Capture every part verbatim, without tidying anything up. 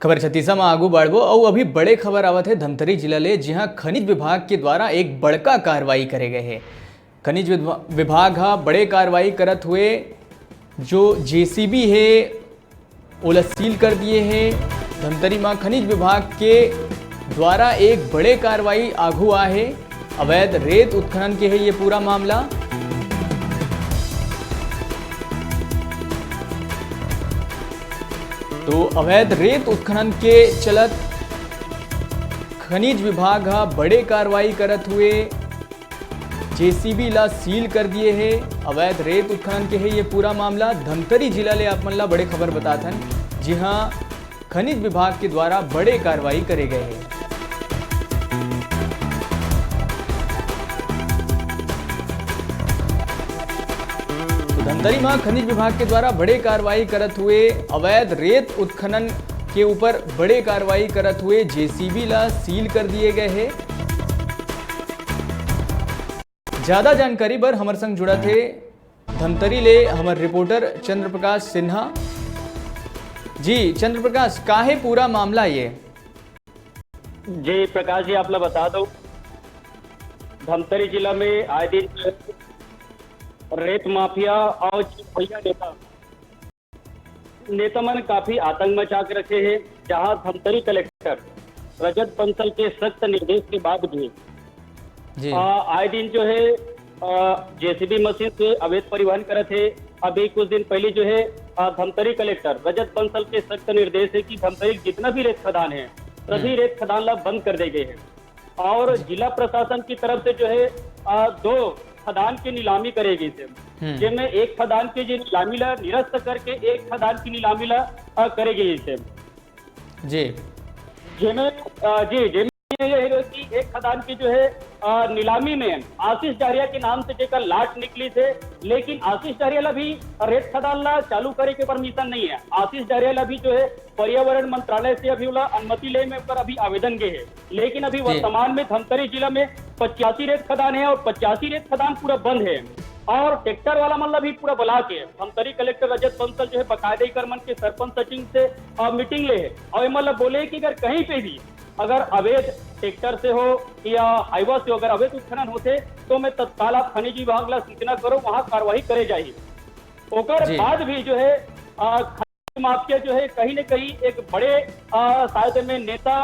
खबर छत्तीसा म आगू बढ़बो अउ अभी बड़े खबर आवत हे धमतरी जिला ले, जिहां खनिज विभाग के द्वारा एक बड़का कार्रवाई करे गए हे। खनिज विभा-, विभाग ह बड़े कार्रवाई करत हुए जो जेसीबी हे, ओला सील कर दिए हे। धमतरी म खनिज विभाग के द्वारा एक बड़े कार्रवाई आगू आहे। अवैध रेत उत्खनन के हे ये पूरा मामला। तो अवैध रेत उत्खनन के चलत खनिज विभाग ह बड़े कार्रवाई करत हुए जेसीबी ला सील कर दिए हे। अवैध रेत उत्खनन के हे ये पूरा मामला। धमतरी जिला ले आप मन ला बड़े खबर बतात हन, जी हाँ, खनिज विभाग के द्वारा बड़े कार्रवाई करे गए हे। तो धमतरी म खनिज विभाग के द्वारा बड़े कार्रवाई करत हुए अवैध रेत उत्खनन के ऊपर बड़े कार्रवाई करत हुए जेसीबी ला सील कर दिए गए हे। ज्यादा जानकारी बर हमर संग जुड़त हे धमतरी ले हमर रिपोर्टर चंद्र प्रकाश सिन्हा। जी चंद्र प्रकाश, का हे पूरा मामला ये? जी प्रकाश जी, आप ला बता दो, धमतरी जिला में आए दिन रेत माफिया और भैया नेता नेता मन काफी आतंक मचा के रखे हैं, जहां धमतरी कलेक्टर रजत बंसल के सख्त निर्देश के बाद भी जी आ, आए दिन जो है जेसीबी मशीन से अवैध परिवहन करत है। अभी कुछ दिन पहले जो है आ, धमतरी कलेक्टर रजत बंसल के सख्त निर्देश है कि धमतरी के जितना भी रेत खदान है, सभी रेत खदान ला बंद कर दे गए हैं। और जिला प्रशासन की तरफ से जो है आ, दो खदान की नीलामी करे गई थे, हम्म जिनमें एक खदान की जो नीलामी ला निरस्त करके एक खदान की नीलामी ला आ, करे गई थे। जी जेमे अ, जी जेमे ये है कि एक खदान की जो है अ, नीलामी में आशीष डहरिया के नाम से जेकर लाट निकली थे, लेकिन आशीष डहरिया ला भी रेत खदान ला चालू करे के परमिशन नहीं है। आशीष डहरिया ला भी जो है पर्यावरण मंत्रालय से अभी ओला अनुमति ले में ओकर अभी आवेदन गए है, लेकिन अभी जी। वर्तमान में धमतरी जिला में पचासी रेत खदान है और पचासी रेत खदान पूरा बंद है। और ट्रैक्टर वाला मन ला भी पूरा बुला के धमतरी कलेक्टर रजत बंसल जो है बाकायदे एकर मन के सरपंच सचिव से अ, मीटिंग ले है और एमन ला बोले कि अगर कहीं पे भी अगर अवैध ट्रैक्टर से हो या हाईवा से हो, अगर अवैध उत्खनन होते तो मैं तत्काल आप खनिज विभाग ला सूचना करो, वहां कार्रवाई करे जाही। ओकर जी। बाद भी जो है आ, खनिज माफिया जो है कहीं न कहीं एक बड़े आ, शायद में नेता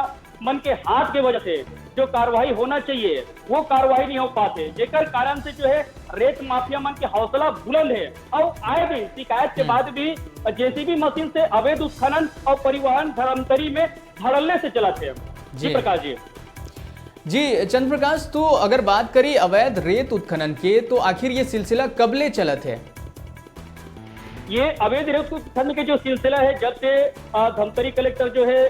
मन के हाथ के वजह से जो कार्रवाई होना चाहिए वो कार्रवाई नहीं हो पाते, जेकर कारण से जो है रेत माफिया मन के हौसला बुलंद है और आए दिन शिकायत के हम्म। बाद भी जेसीबी मशीन से अवैध उत्खनन और परिवहन धमतरी में धड़ल्ले से चलत है। जी जी। प्रकाश जी। जी चंद्र प्रकाश, तो अगर बात करी अवैध रेत उत्खनन के, तो आखिर ये सिलसिला कब ले चलत है? ये अवैध रेत उत्खनन के जो सिलसिला है, जब से आ, धमतरी कलेक्टर जो है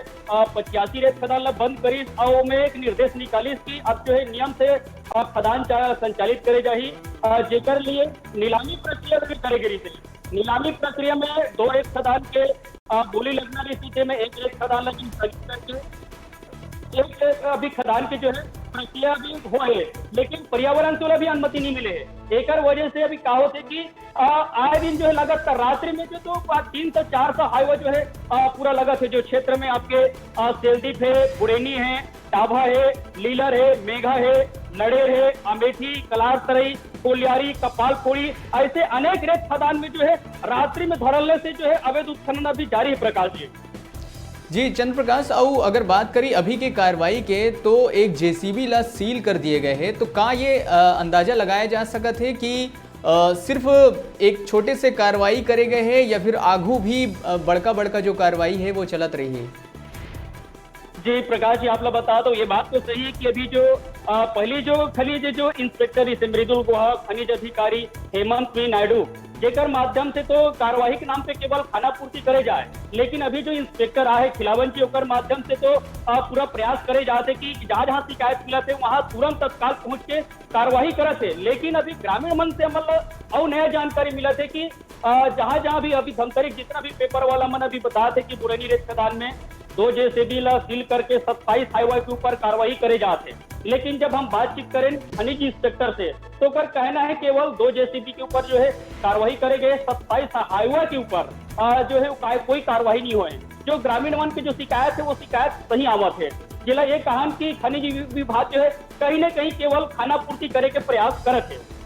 पचासी रेत खदान ला बंद करिस और में एक निर्देश निकालिस कि अब जो है नियम से आ, खदान चा- संचालित करे जाही, आ, जेकर लिए नीलामी प्रक्रिया भी करे गई थी। नीलामी प्रक्रिया में दो रेत खदान के आ, बोली लगना रही थी, में एक रेत खदान लगी स्थगित करके एक अभी खदान के जो है प्रक्रिया भी हो है, लेकिन पर्यावरण से भी अनुमति नहीं मिले है। एकर वजह से अभी का होते कि आ, आए दिन जो है लगातार रात्रि में जो तो आ, तीन सौ चार सौ हाईवा जो है आ, पूरा लगा थे जो क्षेत्र में आपके आ, सेलदीप है, बुड़ेनी है, टाभा है, लीलर है, मेघा है, नड़ेर है, अमेठी, कलारतरई, कोलियारी, कपालपोड़ी, ऐसे अनेक रेत खदान में जो है रात्रि में धड़ल्ले से जो है अवैध उत्खनन अभी जारी है प्रकाश जी। जी चंद्र प्रकाश, अउ अगर बात करी अभी के कार्रवाई के, तो एक जेसीबी ला सील कर दिए गए हैं, तो का ये अ, अंदाजा लगाया जा सकत है कि अ, सिर्फ एक छोटे से कार्रवाई करे गए हैं या फिर आगू भी अ, बड़का बड़का जो कार्रवाई है वो चलत रही है? जी प्रकाश जी, आप लोग बता दो, ये बात तो सही है कि अभी जो आ, पहली जो खनिज जो इंस्पेक्टर इसे मृदुल गुहा, खनिज अधिकारी हेमंत वी नायडू, जेकर माध्यम से तो कार्यवाही के नाम पे केवल खाना पूर्ति करे जाए, लेकिन अभी जो इंस्पेक्टर आहे खिलावन जी, ओकर माध्यम से तो आ, पूरा प्रयास करे जाते कि जहाँ जहाँ शिकायत मिला थे वहाँ तुरंत तत्काल पहुँच के कार्यवाही करत हे। लेकिन अभी ग्रामीण मन से हमन ला अउ नया जानकारी मिलत हे कि अ, जहाँ जहाँ भी अभी धमतरी जितना भी पेपर वाला मन अभी बतात हे कि बुरैनी रेत खदान में दो जेसीबी ला सील करके सत्ताईस हाईवे के ऊपर कार्रवाई करे जात हे। लेकिन जब हम बातचीत करें खनिज इंस्पेक्टर से, तो ओकर कहना है केवल दो जेसीबी के ऊपर जो है कार्रवाई करे गए, सत्ताईस हाईवे के ऊपर अ, जो है वो काय-, कोई कार्रवाई नहीं होए। जो ग्रामीण मन के जो शिकायत हे, वो शिकायत सही आवत हे। जेला ये कहन कि खनिज वि-, विभाग जो हे, कहीं ना कहीं केवल खानापूर्ति करे के प्रयास करत हे।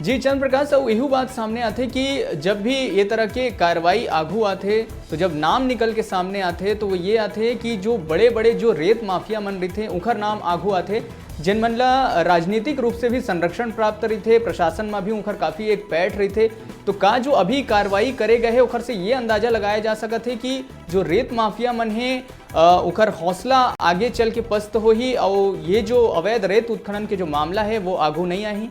जी चंद्र प्रकाश, अउ इहू बात सामने आथे कि जब भी ये तरह के कार्रवाई आघू आथे, तो जब नाम निकल के सामने आथे, तो वो ये आथे कि जो बड़े-बड़े जो रेत माफिया मन रहिथे, उखर नाम आघू आथे, जेन मन ला राजनीतिक रूप से भी संरक्षण प्राप्त रहिथे, प्रशासन म भी उखर काफी एक पैठ रहिथे। तो का जो अभी कार्रवाई करे गए हे, ओखर से ये अंदाजा लगाया जा सकत हे कि जो रेत माफिया मन हे, अ, उखर हौसला आगे चल के पस्त होही, अउ ये जो अवैध रेत उत्खनन के जो मामला हे, वो आघू नहीं आही?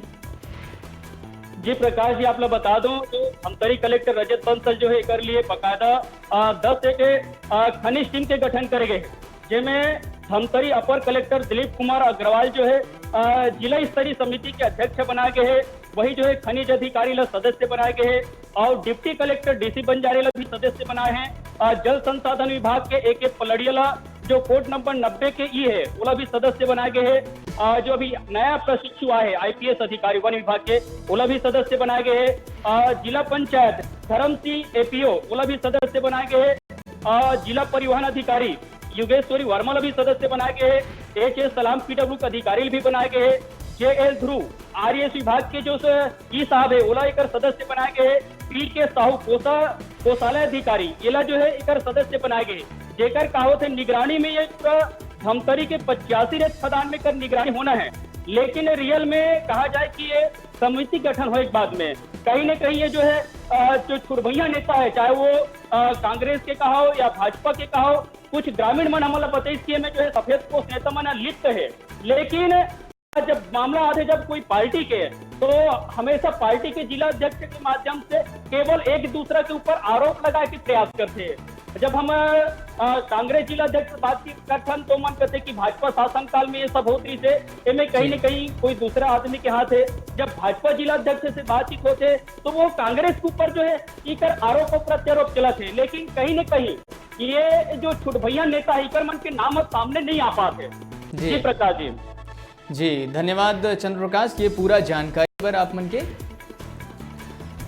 जी प्रकाश जी, आप ला बता दूं, तो धमतरी कलेक्टर रजत बंसल जो हे, एकर लिए बकायदा, अ, दस एक, अ, खनिज टीम के गठन करे गए हे, जेमे धमतरी अपर कलेक्टर दिलीप कुमार अग्रवाल जो हे, अ, जिला स्तरीय समिति के अध्यक्ष बनाए गए हे। वही जो हे, खनिज अधिकारी ला सदस्य बनाए गए हे अउ डिप्टी कलेक्टर, डीसी बंजारे ला भी सदस्य बनाए हे। अ, जल संसाधन विभाग के ए के पलड़िया ला, जो कोड नंबर नब्बे के ई हे, ओला भी सदस्य बनाए गए हे। अ, जो अभी नया प्रशिक्षु आए हे आईपीएस अधिकारी वन विभाग के, ओला भी सदस्य बनाए गए हे। अ, जिला पंचायत धर्म सिंह एपीओ, ओला भी सदस्य बनाए गए हे। अ, जिला परिवहन अधिकारी युगेश्वरी वर्मा ला भी सदस्य बनाए गए हे। एच एस सलाम पीडब्ल्यू के अधिकारी ला भी बनाए गए हे। जे एल ध्रुव आरईएस विभाग के जो स-, ई साहब हे, ओला एकर सदस्य बनाए गए हे। पी के साहू कोसा-, कोषालय अधिकारी, एला जो हे, एकर सदस्य बनाए गए हे। जेकर का होथे, निगरानी में ये पूरा धमतरी के पचासी रेत खदान में कर निगरानी होना हे, लेकिन रियल में कहा जाए कि ये समिति गठन होए के बाद में कहीं ना कहीं ये जो हे, अ, जो छुरभैया नेता हे, चाहे वो, अ, कांग्रेस के कहा हो या भाजपा के कहा हो, कुछ ग्रामीण मन हमन ला बतइस कि एमे जो हे सफेद पोश नेता मन ह लिप्त हे, लेकिन जब मामला आथे जब कोई पार्टी के, तो हमेशा पार्टी के जिला अध्यक्ष के माध्यम से केवल एक दूसरा के ऊपर आरोप लगाए के प्रयास करथे। जब हम, अ, कांग्रेस जिला अध्यक्ष से बातचीत करथन, तो मन कहते कि भाजपा शासनकाल में ये सब होत रहिस हे, एमे कहीं जी। न कहीं कोई दूसरा आदमी के हाथ हे। जब भाजपा जिला अध्यक्ष से बातचीत होथे, तो वो कांग्रेस के ऊपर जो हे, इकर आरोप और प्रत्यारोप चलत हे, लेकिन कहीं न कहीं ये जो छुटभैया नेता हे, इकर मन के नाम अब सामने नहीं आ पात हे। जी। जी प्रकाश जी। जी, धन्यवाद चंद्र प्रकाश, ये पूरा जानकारी बर आप मन के।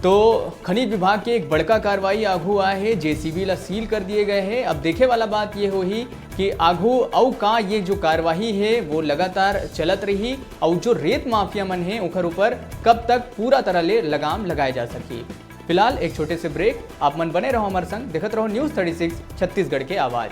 तो खनिज विभाग के एक बड़का कार्रवाई आघू आए हे, जेसीबी ला सील कर दिए गए हे। अब देखे वाला बात ये होही कि आघू अउ का ये जो कार्रवाई हे, वो लगातार चलत रही, अउ जो रेत माफिया मन हे, ओकर ऊपर कब तक पूरा तरह ले लगाम लगाए जा सकही। फिलहाल एक छोटे से ब्रेक, आप मन बने रहो हमारे संग, देखत रहो न्यूज़ थर्टी सिक्स छत्तीसगढ़ के आवाज़।